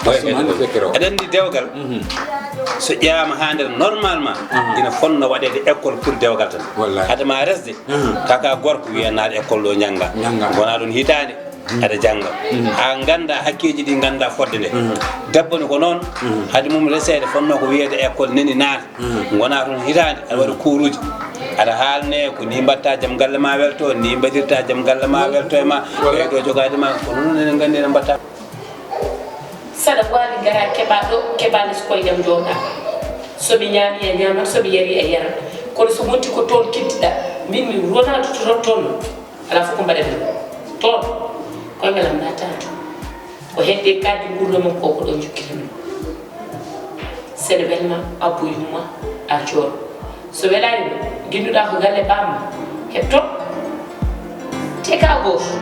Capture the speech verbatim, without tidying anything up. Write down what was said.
Aɗa anndi dewgal, so ƴeewaama haa nder normalement, ina fotnoo waɗeede école pour dewgal tan. Hade ma resde, kaka gorko wiya naat école ɗo njannga. Ngona ɗon hitaande, aɗa jannga. Haa ngannda hakkeeji ɗi ngannda fodde nde. Debbo ne ko noon, hade mum reseede fotnoo ko wiyeede école nani naata. Ngona toon hitaande, aɗa waɗa kuuruuji. Aɗa haalne ko ni mbatta jom galle ma welto, ni mbaɗirta jom galle ma welto e ma. Ɓeydo jogaade ma, ko noon enen nganndi ene mbatta. Saɗa waawi ngara keɓa ɗo, keɓa les koyɗam jooɗa. So mi ñaami a ñaamat, so mi yari a yarat. Kono so wonti ko toon keddiɗa, min mi wona to toon. Alaa fof ko mbaɗat mi. Toon, koyngal am naata toon. Ko hedde kaddi ngurlo mum ko ko ɗo jokkiranmi. Sene welma abbo yumma a joor. So welaani mo, ginnuɗa ko galle bamma, heɓto. Te ka gooto.